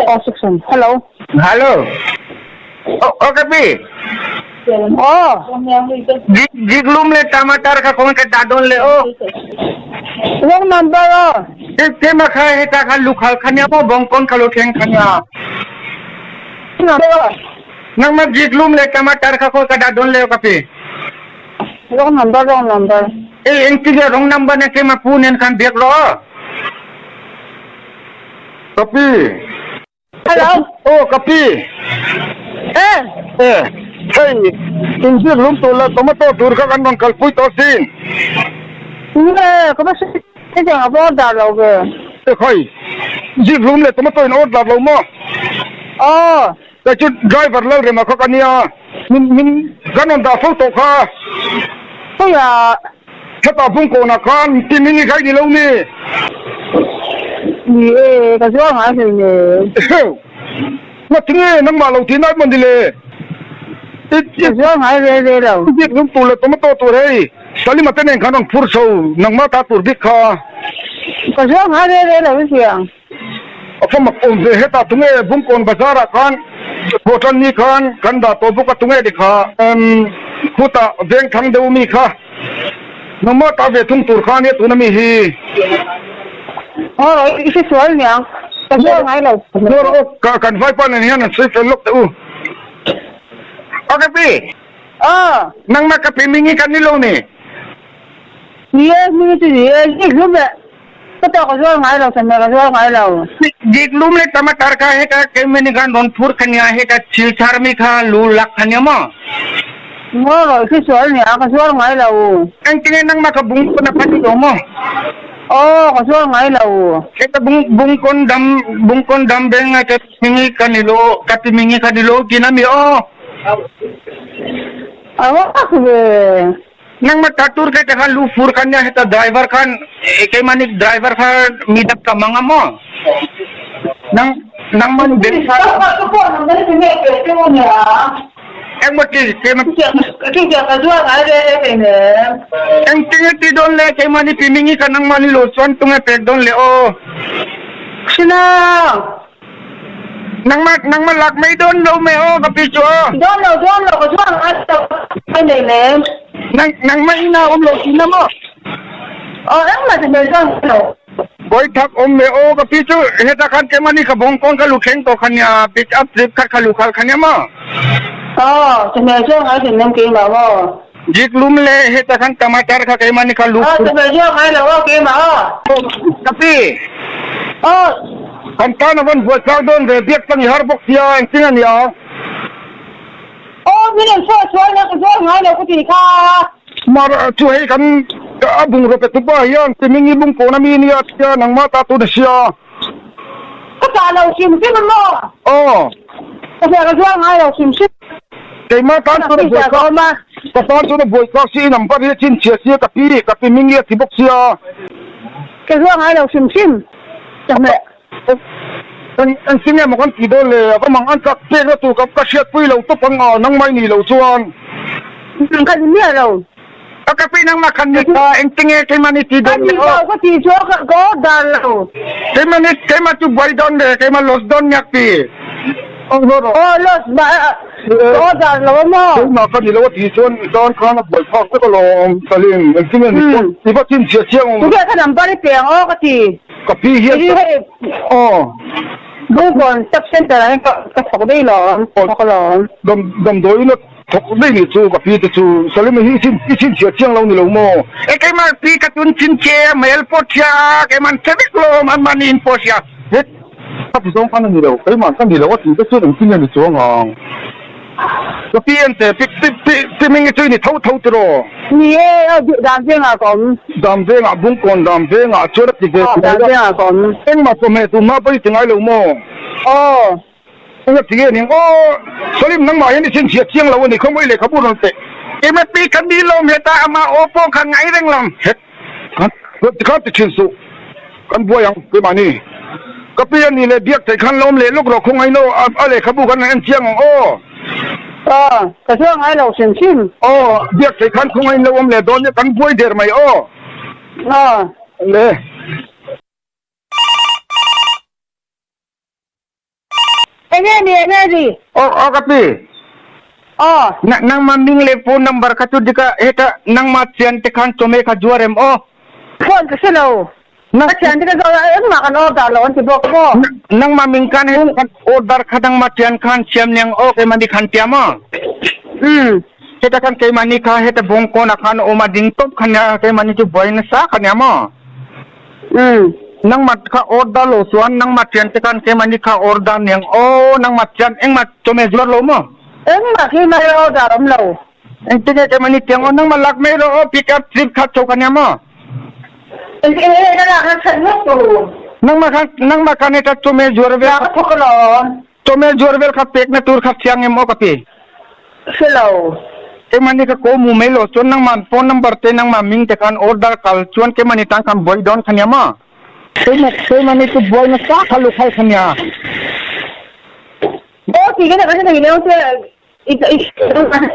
Oh, section. Hello. Hello. Oh, okay, pi. Oh. Jiglum le टमाटर का कौन के दादोन ले ओ. Wrong number oh. ते ते ma kha he ta kha lu khal khanya mo bong kon khalo theng khanya. Number. Nang ma jiglum le टमाटर का ko ka dadon le kapi. Wrong number, wrong number. E engti le wrong number ne ke ma pu nen khan bek ro. Kapi. Hello. Oh, kapi. Eh. Eh, hei, injir lum tu la tomato tur kha kan bang kalpui to sin. Nge, ko ba si te jang abo da lo ge. E khoi, jir lum le tomato in order lo mo. Oh. Ka chu driver lal rema kha kania. Min min kan on da fo to kha. Ko ya. Heta bung ko na khan ti mingi khai ni lo ni. Ni e ka zuang a hlei ne. Ma tinge nang ma lo ti nai mon di le. Ka zuang a re re lo. Jir lum tu le tomato tur hei. Salima te nen khan on phur so nang ma ta tur bik kha. Ka zuang a re re lo siang. A fa mak awm ve heta tunge Bungkawn bazar ah khan Thawhtan ni khan kan dah tawh bawk a tunge ni kha khutah veng thang deuh mi kha nangmah ta ve thung tur kha nia tuna mi hi. Aw i hre sual niang ka zuang ngai lo. Zuar aw ka kan vaipa nen hian an sawi fel lawk teh u. Ok pi. Aw. Nangmah ka pi mingi kan ni lo ni. Ni e mingi chu ni e i hlum eh. Ka tawh ka zuar ngai lo, chawhmeh ka zuar ngai lo. Dik lum le tamatar kha heta keimani khan rawn phur kha nia, heta thil thar mi kha lu lak kha nia maw? Ngaw rawh, i hre sual nia, ka zuar ngai lo. Engtinge nangmah kha bungkawn a phan lo maw? Aw, ka zuar ngai lo. Heta bung bungkawn dam bungkawn dam beng a ka mingi ka ni lo, ka ti mingi ka ni lo tin a mi aw. A vak ve. Nangmah ta tur ke te khan lu fur khan nia heta driver khan keimahni driver kha mi dang ka mang a maw? Nang nangmah nih beng kha. Engmaw ti keimah. Engtinge ti dawn le keimah nih pi mingi kha nangmah nih lo chuan tunge pek dawn le aw. Nangmah nangmah lak mai dawn lo mai aw ka pi chu aw. Dawn lo dawn lo ka chuang a lo mai nei le. Nang nangmah ina awm lo tihna maw? Aw engmah ti hmel chuang lo. Bawi thak awm ve aw ka pi chu heta khan keimahni ka bawng kawn ka lu thleng tawh kha nia pick up trip khat kha lu khal kha nia maw? Aw ti hmel chuang ai thin em keimah maw? Jik lum le heta khan tamatar kha keimahni kha lu. Aw ti hmel chuang ai lo aw keimah aw. Ka pi. Aw. Kan tan a van buai chak dawn ve biak tlang i har bawk sia engtin a nia. Aw min rawn sawi sual na ka zuar ngai lo ka ti kha. Mar chu hei kan a bungraw pe tupa hian timingi bungkawn a mi nia tia nangmah ta tun a sia. Ka tah lo hrim hrim a maw? Aw. Ka hria ka zuar ngai lo hrim hrim. Keimah tan chuan a buai kha ka tan chuan a buai kha si i number hi a chhinchhiah sia ka pi ka timingi a ti bawk sia. Ka zuar ngai lo hrim hrim. Chawhmeh. Eng engtin nge maw kan tih dawn le? A va mang an tlak pek na tur ka ka hriatpui lo tawp ang a, nangmah i nih loh chuan. Nang ka ni miah lo. Ka ka pi nangmah khan ni kha engtin nge keimah ni tih Ka dawn le ni aw. lo ka tih chu ka ka order lo. Keimah ni keimah chu buai dawn le keimah loss dawn ngiak ti. Aw hlawh rawh. Aw loss ba ka order lo a maw? Keimah ka ni lo a tih chuan i tan khan a buai phak vek alawm Salim engtin nge ni chuan i va chhinchhiah chiang awm. Tunge ka number i pe ang aw ka ti. Ka pi hian Hi hei aw. Bungkawn sub center ah hian ka ka thawk daih lawm thawk alawm. Dam damdawiin a thawk daih nih chu ka pi te chu Salima hi i chhin i chhinchhiah chiang lo ni lo maw? E keimah pi ka tun chhinchhiah mail pawh chhia a keimah an hre vek lawm an mahni in pawh hria. Het ka ti zawng khan a ni lo keimah ka ni lo a tih te chuan engtin nge ni chuang ang. Ka pi en te pi pi pi pi hming hi chu i ni tho tho tiraw? Ni e, aw dam vengah ka awm. Dam vengah Bungkawn dam vengah chuan a ti ve Aw tih dam mai a. vengah ka awm. Engmah chawhmeh tur hma pawh i ti ngai lo maw? Aw. Enga ti nge ning aw Salim nangmah hian i chhinchhiah chiang lo a ni khawmawih lehkhabu rawn teh. Keimah pi ka ni lawm heta amah aw pawh kha ngai reng lawm. Het khan tikhan ti thin suh. Kan buai ang keimahni. Ka pi a nih leh biak theih khan lawm leh lawk rawh khawngaih no a lehkhabu kan han en chiang ang aw. Aw, ka chuang ngai lo hrim hrim. Aw, biak theih khan khawngaih lo awm leh dawn nia kan buai der mai aw. Aw. Le. Enge ni enge ni? Aw aw ka pi. Aw. Na nangma ming leh phone number kha chu dika heta nangma chian te khan chawhmeh kha zuar em aw. Phone ka hre lo. Ka thian te ka zawh a engmah kan order lo an ti bawk maw? Nangma ming khan heta kan order kha nangma chian khan siam niang aw keimahni khan tia maw? Umm. Heta khan keimahni kha heta bawngkawn ah khan awm a ding tawp kha nia keimahni chu buai nasa kha nia maw? Umm. Nangmah kha order lo chuan nangmah thian te khan keimahni kha order niang aw nangmah thian engmah chawhmeh zuar lo maw? Engmah khi mai order awm lo. Engtinge keimahni tiang aw nangmah lak mai rawh aw pick up trip kha chho kha nia maw? Engtinge hei ka lak na chhan ngawt tur. Nangmah khan nangmah khan heta chawhmeh zuar vel Lak a thawk alawm. Chawhmeh zuar vel kha pekna tur kha chiang em aw ka ti. Hre lo. Keimahni ka ko mu mai lo chuan nangmah phone number te nangmah ming te khan order kal chuan keimahni tan khan buai dawn kha nia maw? Keimah keimahni chu buai nasa kha lukhai kha nia. Aw ti ka hre thei lo che i i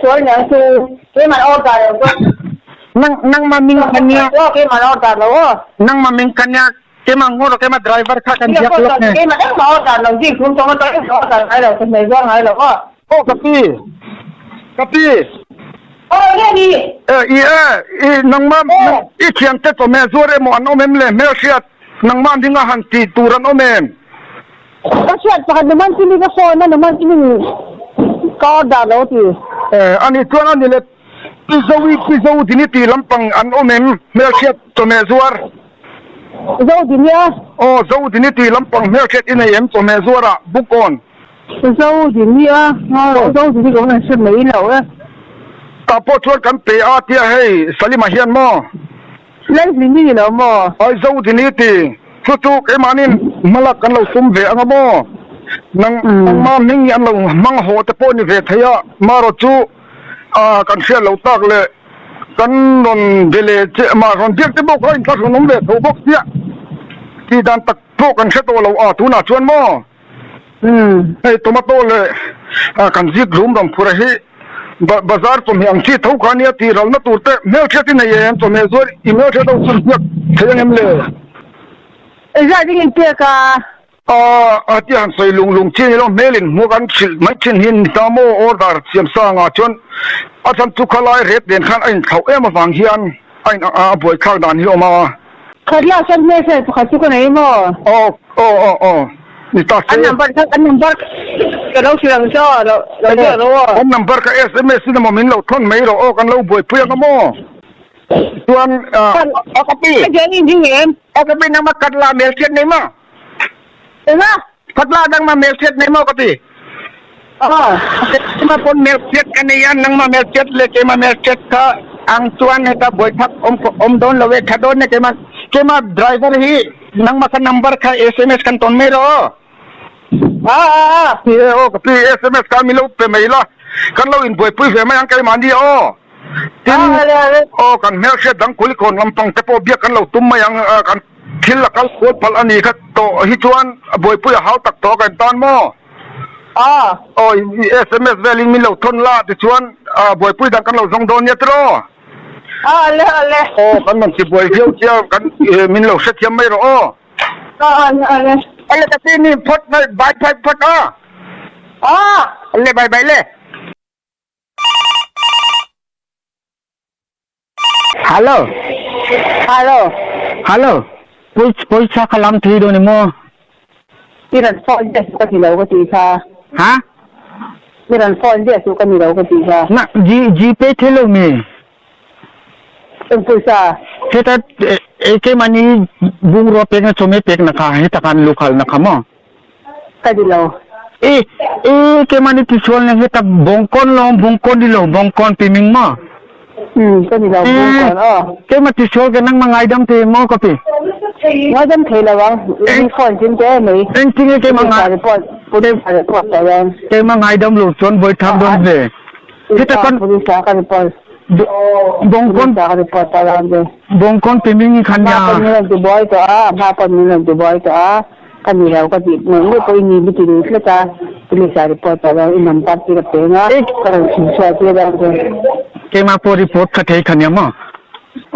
sual niang chu keimah order lo chuan. Nang nangmah ming kha nia. Keimah order lo aw. Nangmah ming kha nia Keimah ngawt a keimah driver kha kan biak lawk nge. Keimah engmah order lo zik rum tawng atang engmah order ngai lo ka hmei zuar ngai lo aw. Aw ka pi. Ka pi. Aw enge ni? E i e i nangmah i thiante chawhmeh zuar emaw an awm em le hmelhriat nangmah hminga han tih tur an awm em? Ka hriat pakhat numan chimi ka phone a numan chimi ka order lo ti. E ani chuan ani le Pi Zoe Pi Zodini tih lampang an awm em? Hmelhriat chawhmeh zuar. Zodini a? Aw, Zodini tih lampang hmelhriat i nei em chawhmeh zuarah Bukawn? Zodini a? Aw, Zodini ka rawn hre mai lo e. Tah pawh chuan kan pe a tia hei Salima hian maw? Lalhlimi ni lo maw? Ai Zodini ti chu chu keimahniin hmalak kan lo sum ve anga maw? Nang nangmah hming hi an lo hmang haw te pawh ni ve thei a, marawh chu A kan hriat loh tak leh kan rawn be leh che mah rawn biak te pawh kha inthlahrun awm ve tho bawk chiah tih dan tak pawh kan hre tawh lo a tunah chuan maw hei tomato leh kan zik hlum rawn phur a hi bazar chawhmeh ang chi tho kha ania tih ralna tur te hmelhriat i nei em chawhmeh zuar i hmelhriat ho chu biak thei ang em le? Engzat in inpek a? A ti han sawi lung lung chin ilo hmelin hmuh kan hrilh mai thin hi ni ta maw order siam sangah chuan a chhan chu khalai ret nen khan a inthlauh em avang hian a in a buaithlak dan hi a awm a. Khatla chuan hmelhriat pakhat chu ka nei maw? Aw aw aw aw ni ta se. An number kha an number ka lo hrilh ang che aw lo lo ziak rawh aw. An number kha sms in emaw min lo thawn mai rawh aw kan lo buaipui ang a maw? Chuan a ka pi. A hian in ding em? A ka pi nangma katla hmelhriat nei maw? Enga? Katla nangma hmelhriat nei maw ka ti? Aw. Keima pawn hmelhriat ka nei a, nangma hmelhriat leh keima hmelhriat kha ang chuan heta buaithak awm awm dawn lo e, tha dawn e keima keima driver hi nangma kha number kha sms kan tawn mai rawh aw. A a a. Ni e aw ka pi sms kha min lo pe mai la, kan lo inbuaipui ve mai ang keimahni aw. Tin, aw kan hmelhriat dang Kulikawn lampang te pawh biak kan lo tum mai ang, kan thil a kal kual palh a ni kha tawh hi chuan buaipui a hau tak tawh kan tan maw? Aw i sms velin min lo thawn la tichuan buaipui dang kan lo zawng dawn nia tiraw? Aw kan rawn ti buai viau sia kan min lo hrethiam mai rawh aw. Ale ka ti ni phawt mai bye bye phawt aw. Ale bye bye le. Hello. Hello. Hello. Pawisa kha lam thei dawn emaw? I rawn phone ziah chu ka ni lo ka tih kha. Ha? I rawn phone ziah chu ka ni lo ka tih kha. Na G Gpay thei lo mi? Eng pawisa? Heta keimahni bungrua pekna chawhmeh pekna kha heta khan lukhal na kha maw? Ka ti lo. E e keimahni tisual na heta bawngkawn lawng bawngkawn ni lo bawngkawn piming maw? Um ka ni lo bawngkawn aw. Keimah tisual ka nangmah ngaidam thei maw ka ti? Ngaidam thei lo ang mi phone chin te mai. Engtinge keimah ngai report police report ta hian. Keimah ngaidam lo chuan vawi thak dawn ve. Heta kan police ka report. Bawngkawn ka report ta hian. Bawngkawn piming khan ya. Ma pon min rawn ti buai tawh a ma pon min rawn ti buai tawh a. Ka ni lo ka tih ngawih ngawih pawh i ni mi ti lui tlat a, police ah report ah chuan i number chu ka peng a, ka rawn chhun chhuah tir ang che. Keimah pawh report ka thei kha nia maw?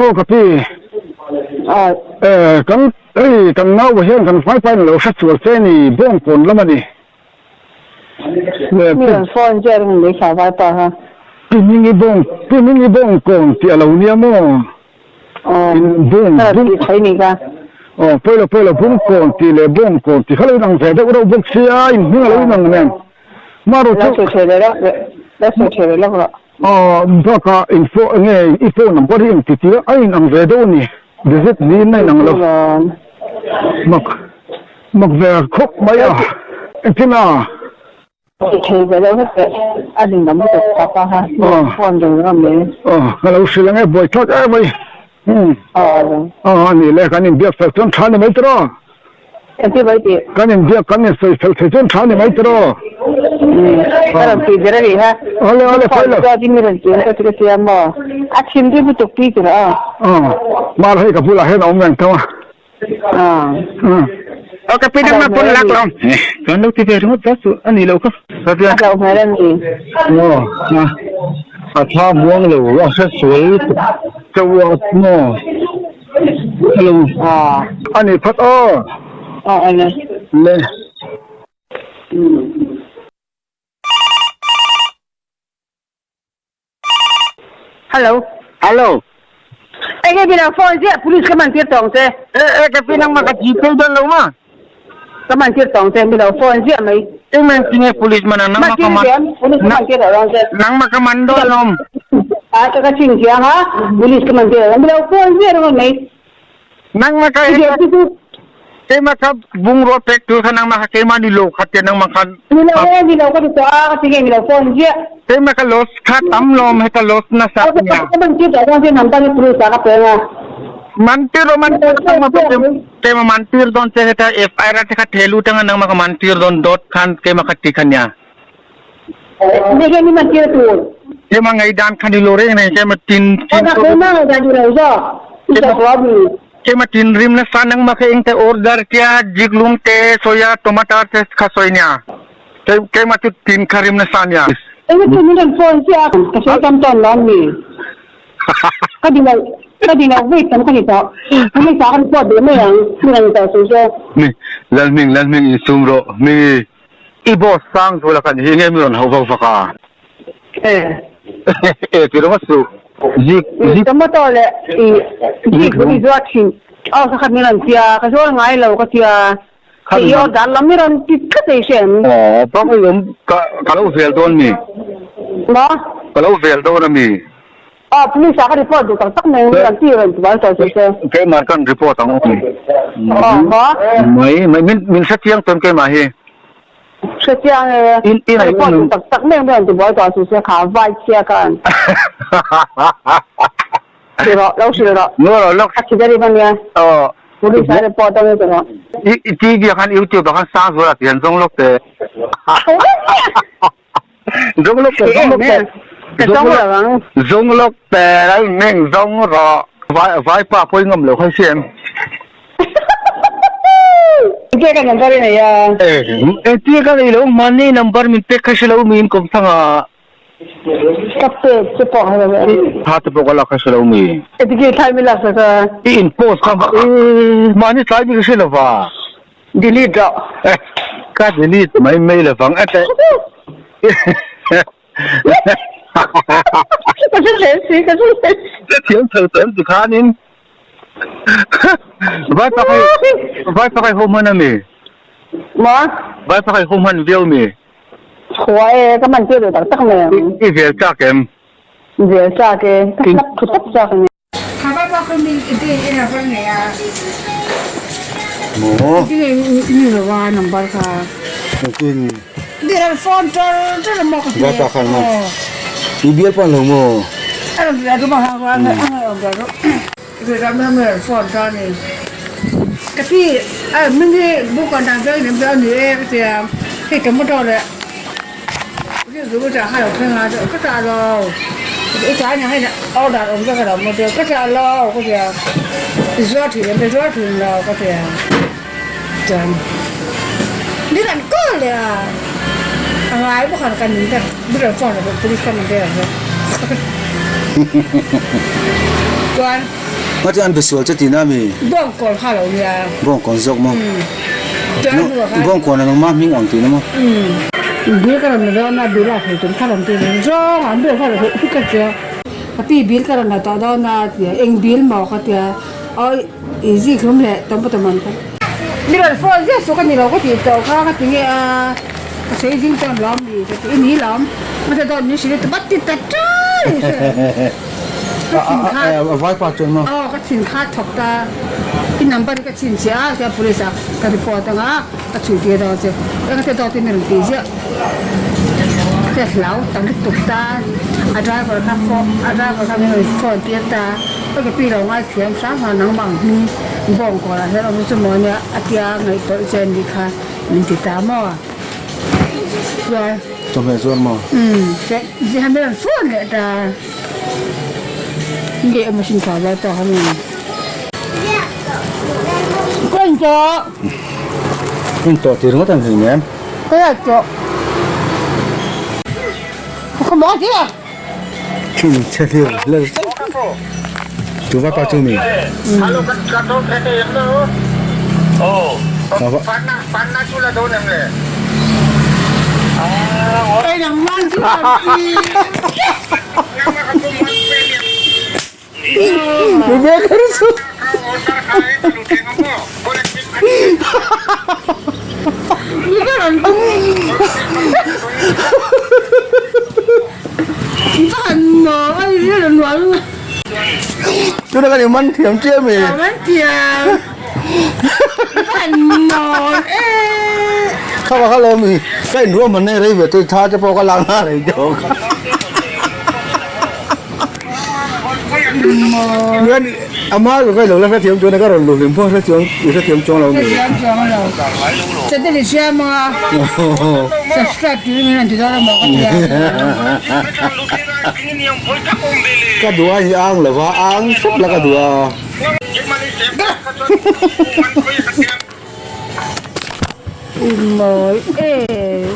Aw ka pi. Eh kan hei kan nau hian kan hmaipain a lo hre chual che ni bawngkawn lam a ni. Mi rawn phone chiah ring mai kha vaipa kha. Pi Hmingi bawng, Pi Hmingi bawng kawn tih a lo nia maw? Aw, Bawng, ka rawn bawng. tih thaih ni kha. Aw, pawilo pawilo bawng kawn tih leh bawng kawn tih kha lo inang ve deuh reuh bawk sia, in hming a lo inang nen. Marawh Lo chu. sawi thaih leh lawk reh, lo sawi thaih leh lawk rawh. Aw, bakah in phone nge i phone number hi engti tia a inang ve deuh a ni, digit niin a inang lo. Mak, mak ve khawp mai a, engtin a? Thei ve lo vek teh, a ding lam lutuk tak a ha, phone reng reng mai. Aw, ka lo hrilh ang e, buaithlak em mai. Aw. Aw, a nih le, kan inbiak fel chuan tha ni mai tiraw? Engtin mai tih? Kan inbiak kan insawi fel thei chuan tha ni mai tiraw? Ka rawn tih ber a nih kha. Awle awle pawi lo. Chuan mi rawn tih ka ti ka tia maw? A thin rim lutuk pi tiraw aw? Aw, mar hei ka bulah hian a awm reng tho a. Aw ka pi dang na pun lak lo. Chuan lo ti ve ringawt zat chu a ni lo kha. A hlauh hmel a ni. Aw a tha muang lo a hre sual lutuk chauh a maw. Hello. A ni phat aw. Aw a ni. Le. Hello. Hello. Enge min ang phone chiah police ka man tir tawng che. E e ka pi nangmah ka gpay dawn lo ma. Ka man tir tawng che min lo phone ziah mai. Engmah tinge police man ang nangmah ka man. Police ka man tir tawh dawn che. Nangmah ka man dawn lawm. A ka ka chin chiang a police ka man tir tawh min lo phone ziah ringawt mai. Nangmah ka keimah kha bungrua pek tur kha nangmah kha keimah ni lo kha tia nangmah khan. Ni lo e ni lo ka ti tawh a ka ti nge ni lo phone ziah. Keimah ka loss kha tam lawm heta loss nasa nia. Ka man tir tawh dawn che number hi police ah ka peng a. Man tir rawh man tir nangmah keimah man tir dawn che heta FIR te kha thelu tanga nangmah ka man tir dawn dawt khan keimah kha ti kha nia. Ni hian ni man tir tur. Keimah ngaihdan kha ni lo reng reng keimah tin tin. Keimah ngaihdan ni lo zawk. I ka hua mi. Keimah tin rim nasa nangmah kha eng te order tia jiklum te soya tomato te kha sawi nia. Keimah chu tin kha rim nasa nia. Enge chu min rawn phone chiah a ka sawi tam tawn lo mi. Ka di lo ka di lo wait tam ka ni tawh. Police ah ka report duh mai ang min rawn tawh suh se. Mi Lalhming Lalhming insum rawh Hmingi. I boss sang chu la kan hi nge mi rawn hauh vak vak a? E. E ti ringawt suh. Zik zik. Tomato leh i zik i zuar thin. Aw ka khat min rawn tia ka zuar ngai lo ka tia. Hei i order lam i rawn ti tlat ei hre em? Aw bang i awm ka ka lo vel dawn mi? Maw? Ka lo vel dawn a mi? Aw police ah ka report duh tak tak mai ang kan ti rawn ti bal tawh chu se. Keimah kan report ang awm. Aw maw? Mai mai min min hrechiang chuan keimah hi. Hrechiang e. In in Ka report duh tak tak mai ang rawn ti bal tawh chu se kha vai chhia khan. Hrilh rawh lo hrilh rawh. Ngaw rawh lawk. A thi ber i va nia. Aw. Police ah report ang i ti rawh. I i TV ah khan YouTube ah khan Sangzuala tih an zawng lawk teh. Zawng lawk teh, zawng lawk teh. Ka zawng lo ang. Zawng lawk teh, a inmeng zawng rawh. Vai vai pa pawh i ngam lo kha i hria em? Engtia ka number i nei a? Engtia ka nei lo, mahni number min pek kha hre lo mi in kawm thang a. Ka pek che pawh hre lo e. Tha te pawh ka lak kha hre lo mi. Engtikih thlai min lak sak a? I in post kha mahni tlai mi ka hre lo va. Delete rawh. Ka delete mai mai lovang a te. Ka hre hle si, ka hre hle si. Ka thiam chho tawh em tikhanin. Vai pakai vai pakai ho hman ami? Maw? Vai pakai ho hman viau mi? Chhuah e, ka man tir duh tak tak mai ang. I vel chak em? Vel chak e, ka hlap thu tawp chak ani. Ngati an besual che tihna mi? Bawngkawn zawk maw? Bawngkawn a nangmah hming ang tihna maw? Bill ka rawn la dawn a, bill a hrui tum kha rawn ti ve zawng a, an bill kha rawn hrui ka tia. Ka pi bill ka rawn la tawh dawn a a ti a, eng bill maw ka tia, aw i zik hlum leh tawm pawh tawm an kha. Mi rawn phone ziah suh ka ni lo ka tih tawh kha ka ti nge a, ka sawi zing chuan lawm ni ka ti, i ni lawm, ka ti dawn min hrilh i ti ta ṭai. Ka thin kha A vai pa chuan maw? Aw ka thin kha thawk ta. I number hi ka chhinchhiah a tia police ah ka report ang a ka chhui tir dawn che. Eng te dawt in a rawn tih ziah. Ka hlau ta lutuk ta. A driver kha phone a driver kha min rawn phone tir ta. Ka ke pi lo ngai thiam hram hram nangmah ang hming bawngkawn ah hian awm chu maw nia a tia ngaihpawlh che a nih kha min ti ta maw. Chuan. Chawhmeh chuan maw? Umm che ziah hmel fur leh ta. Nge emaw sin tha lai ta han ni. Ka in tawh. In tawh tir ngawt ang hei nem. Ka la tawh. Ka maw ti a. Thin chhe hlir hlir Tu va pa chu mi. Hello kan ka to the te em lo. Oh. Panna panna chu la don em le. Ei nang man chu kan ti. Tuna kan man thiam chiah mi. Man thiam. Kha kha lo mi. Ka in ruam man nei rei ve tu tha te pawh ka lak na rei deuh. Chuan ama lu ka lo la hrethiam chuan ka rawn lu hlim pawh hrethiam i hrethiam chuang lo mi. Hrethiam chuang lo. Channel i siam a subscribe turin min rawn ti dawn emaw ka ti a. Ka duh a hi ang lova ang thup la ka duh a. Umawi e.